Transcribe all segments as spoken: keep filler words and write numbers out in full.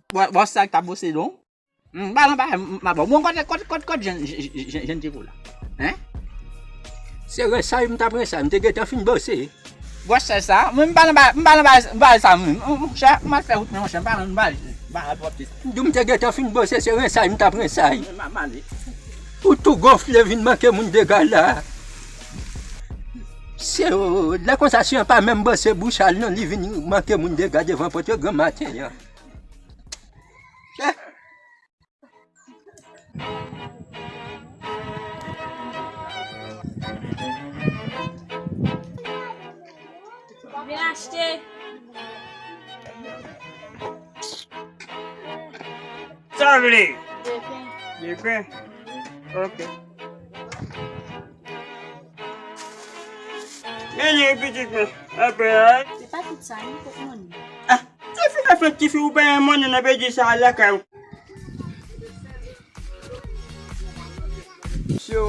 Bò, bò sa k ta bwose don. M pa nan bagay, m pa bon. Bon, kote, kote, kote, kote jèn, jèn, jèn, jèn ti kou la? Hein? Se rensay m t ap rensay, m te gentan fin bwose. Bwose sa, mwen m pa nan bagay, m pa nan bagay, bagay sa, mwen. Monchè, m al fè wout mwen, monchè, m pa nan bagay, bagay pwòpte. M di w m te gentan fin bwose, se rensay m t ap rensay. M a male. Ou tou gonfle vin manke moun dega la. Se, lè konsa, si an pa menm bwose bouch al non, li vin manke moun dega devan pòt yo granmaten an. Vin achte. Sa w vle? De pen. De pen? Ok. Meni pitit mwen, apre a. Se pa tout sa non, kot mòn. Ah, tifi ka fè tifi ou pa yon mòn nan pèdi sa lakay ou. Yo,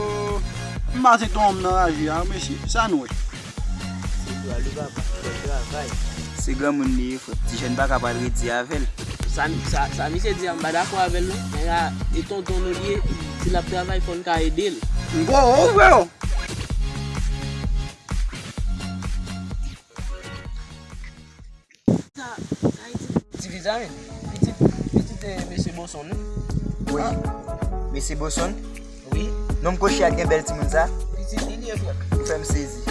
m pa se ton nonm nan raje a, mesye. Sa nou wè? Se dwa li papa, fò l travay. Se granmoun li ye, frè. Ti jèn pa ka pral redi avè l. Sa, sa, sa misye di a, m pa dakò avè l non. Nèg la, e tonton nou li ye. Si l ap travay, fò n ka ede l. M gwo, o, frè. Sa, sa e ti. Ti vizaj, pitit, pitit, eh, mesye Boson, non? Wi. Mesye Boson? Wi. Nonm kochi a t gen bèl timoun sa? Pitit li, li ye, frè. Ou fè m sezi.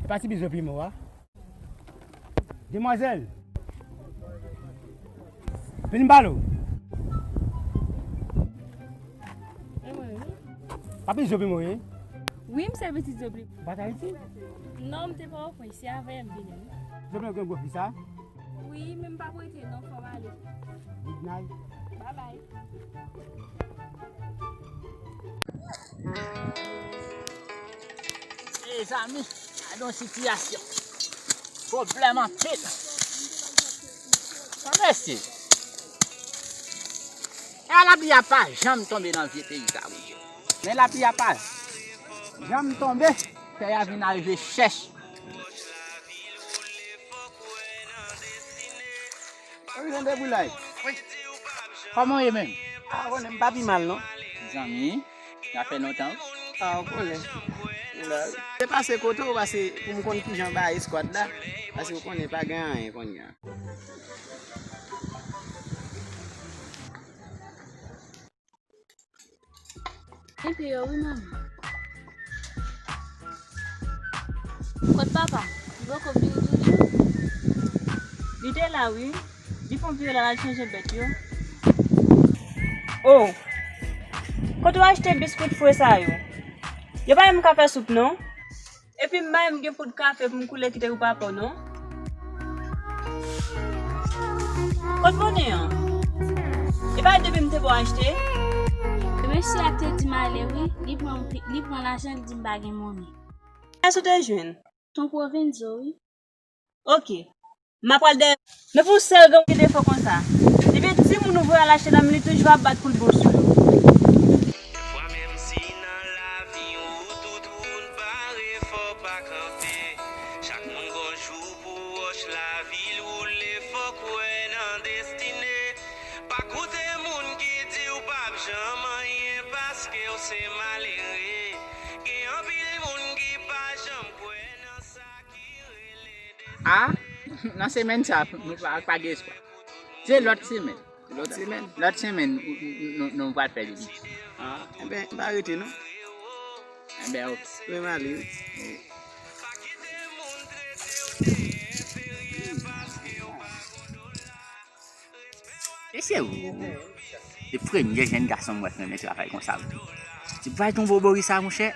E pa ti bizou pime w a? Demwazèl! Vin m pale w. E mwen menm? Pa pitit Zo Pime w ye? Wi, m se pitit Zo Pime. Ou pa t Ayiti? Non, m te pa Pòtoprens, se avè m vini wi. Zo Pime gen gwo fi sa? Wi, men m p ap rete non, fò m ale. Good night. Bye bye. Mezanmi, gade yon sitiyasyon. Pwoblèm anpil. Mesye. E lapli a pa janm tonbe nan vye peyi sa wi. Men lapli a pa janm tonbe, tè a vin arive chèch. Wi, tande boulay. Wi. Kòman w ye menm? A, konnen m pa pi mal non. Zanmi, sa fè lontan. A, ou konnen. Boulay. Se pase kote w pase pou m konn kijan bagay eskwad la. Pase ou konnen pa gen anyen kounye a. Epi yo wi manman. Kot papa? Li poko vini toujou? Li te la wi. Li fon vire la, l al chanje bèt yo. Oh! Kote w achte biskwit fre sa yo? Yo pa menm ka fè soup non. Epi m pa menm gen poud kafe pou m koule kite pou papa w non. Kot monnen an? E pa depi m te ba w achte? Mesye a te di m ale wi, li pran, li pran lajan, li di m pa gen monnen. Kiyès ou te jwenn? Ton Provenzo wi. Ok. M ap pral dèyè. Men pou yon sèl granmoun ki defo konsa. Depi timoun ou voye al achte nan men li toujou ap bat pou l bon sou yo. Dèfwa menm si nan lavi ou tout moun pare fò w pa kanpe. Chak moun gon jou pou wòch lavi l woule fò w kwè nan destine. Pa koute moun ki di w p ap janm anyen paske w se malere. Gen anpil moun ki pa janm kwè nan sa ki rele A, nan semèn sa, nou pa, pa gen espwa. Se lòt semèn. Lòt semèn? Lòt semèn, nou, nou, nou pral fè li. A, enben, m pa rete non. Enben, ok. Men m ale wi. E se ou, ou, ou. Se premye jèn gason m wè k renmen travay konsa wi. Ti bay ton bobori sa, monchè.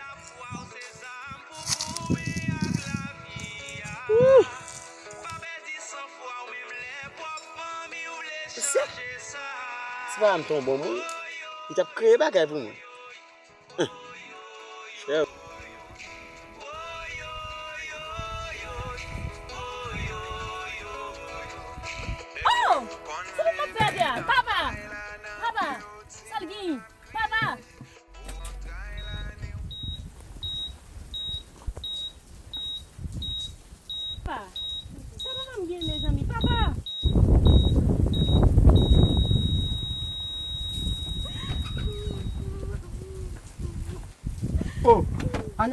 Ooh! Mesye, si papa m te yon bon moun, li t ap kreye bagay pou mwen. Huh. Chè. Oh! Sa w ap fè atè a? Pa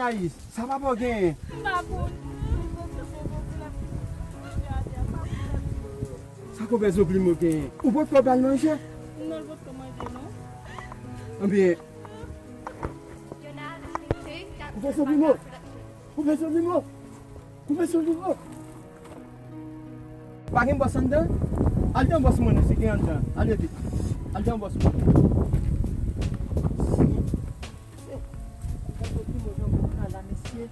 Ais, sa papa w genyen? M pa konn. Sa konpè Zoblimo genyen? Ou potko ba l manje? Non, l potko manje, non. Ebyen, konpè Zoblimo! Konpè Zoblimo! Konpè Zoblimo! Pa gen bòs anndan? Al di yon bòs mwen si gen anndan. Ale vit. Al di yon bòs mwen. Konpè Zoblimo jan bon ka la, mesye.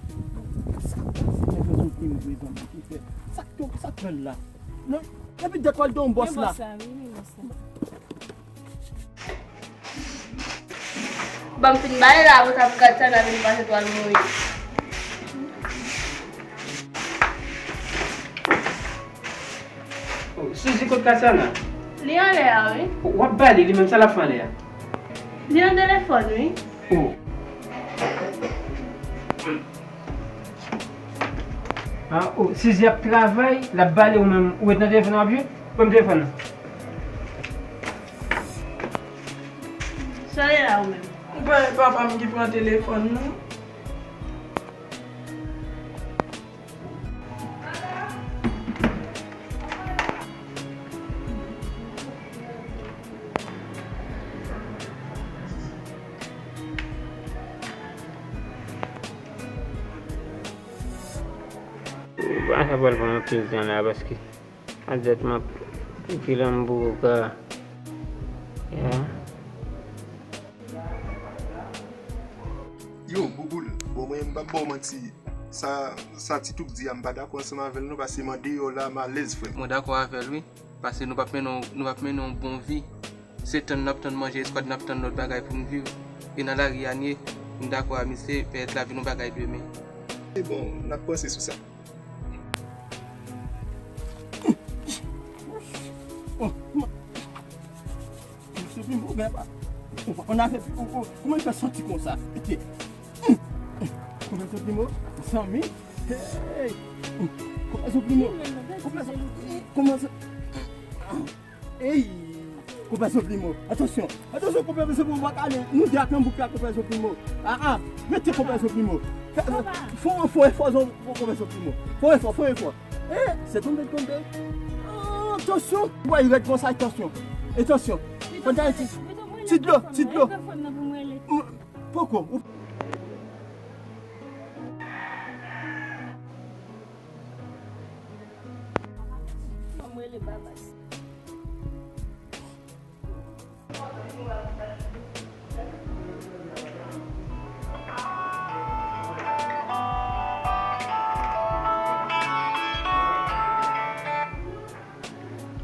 Sa k pase, konpè Zoblimo, mezanmi, ki fè? Sa k, sa k pran l la? Non, epi dèk w al di yon bòs la. Gen bòs la, wi, wi, bòs la. Ban m fin bale la, apre sa pou Katyana vin pase twal mwen. Oh, Sizi, kot Katyana? Li anlè a, wi. Oh, w ap bale, li menm, sa l ap fè anlè a? Li nan telefòn, wi. Oh. Ah, oh, Sizi ap travay, l ap bale, ou menm, ou ret nan telefòn w ap jwe? Ban m telefòn nan. Sa w ye la ou menm? Ou pa wè papa m ki pran telefòn nan? Ou pa sa pral pran anpil tan la paske Adèt m ap pipi lanbouka. Ya. Yo, Bouboul, bon, mwen, m p ap ba w manti. Sa, sa Ti Touk di a, m pa dakò ansanm avè l non, paske m andeyò la, m alèz, frè. Mwen dakò avè l, wi. Paske nou p ap mennen, nou p ap mennen yon bon vi. Se tann n ap tann manje, eskwad n ap tann lòt bagay pou n viv. E nan lari a n ye, m dakò a misye, pèyèt la vin yon bagay demen. E bon, n ap panse sou sa. Konpè Zoblimo, zanmi. Hey! Konpè Zoblimo, konpè Zo-, konpè Zo-, Ey! Konpè Zoblimo, atansyon! Atansyon, konpè Zoblimo, w pa ka ale. Nou de ak nan bouk la, konpè Zoblimo. Ah, ah! Mete konpè Zoblimo. Fè, fè, fè yon efò, konpè Zoblimo. Fè yon efò, fè yon efò. Eh, se tonbe, tonbe. Ah, atansyon! Woy, rèd konsa, atansyon. Atansyon. Pandan ti, ti dlo, ti dlo. Poko. Fò m rele Babas.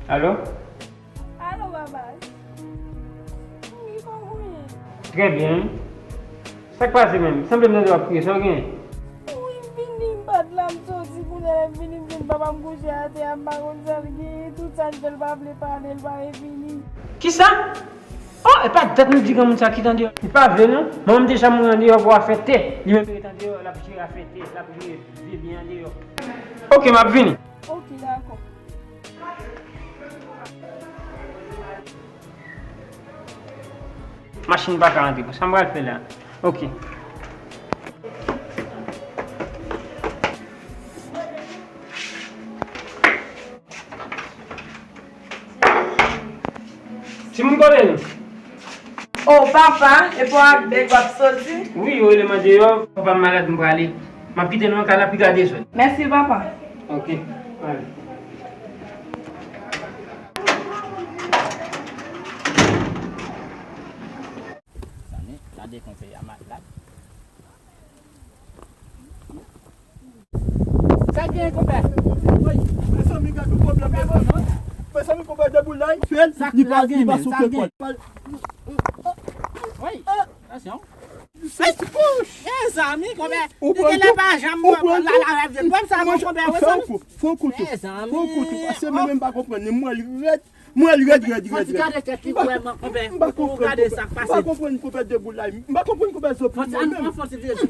Alo? Alo, Babas. Wi, kòman w ye? Trè byen. Sa k pase menm? Sanble m tande w ap kriye. Sa w genyen? Wi, m vini, m pa t la, m soti kounye a, m vini, m jwenn papa m kouche atè a, m pa konn sa l genyen, tout sa l fè, l pa vle pale, l pa vle vini. Kisa? Oh, e pa dat nou di granmoun sa kite andeyò. Li pa vle non. Manman m deja mouri andeyò pou afè tè. Li menm li ret andeyò, l ap jere afè tè, l ap jere vye byen andeyò. Ok, m ap vini. Ok, dakò. Machin pa ka antre. Sa m pral fè la? Ok. Timoun, kote nou? Oh, papa, e pa w ak bèg w ap soti? Wi, yo rele m andeyò. Papa m malad, m prale. M ap kite nou nan kay la, pi gade sou. Mèsi, papa. Ok, ale. Zanmi, gade konpè a malad. Sa k genyen, konpè? Woy, mezanmi, gade pwoblèm, mezanmi. Mezanmi, konpè Deboulay fè l, li pa, li pa souke kò l. Woy, atansyon. Mezanmi, konpè, li genlè pa janm la, la, la, la, konpè, mezanmi. Fè yon kout, fè yon kout, paske mwen menm m pa konprann li, mwen li rèd. Mwen rèd, rèd, rèd, rèd. Fò ti gade tèt li vrèman, konpè. M pa konprann, konpè. M pa konprann, konpè Deboulay. M pa konprann, konpè Zoblimo menm. Fò ti, fò ti vire.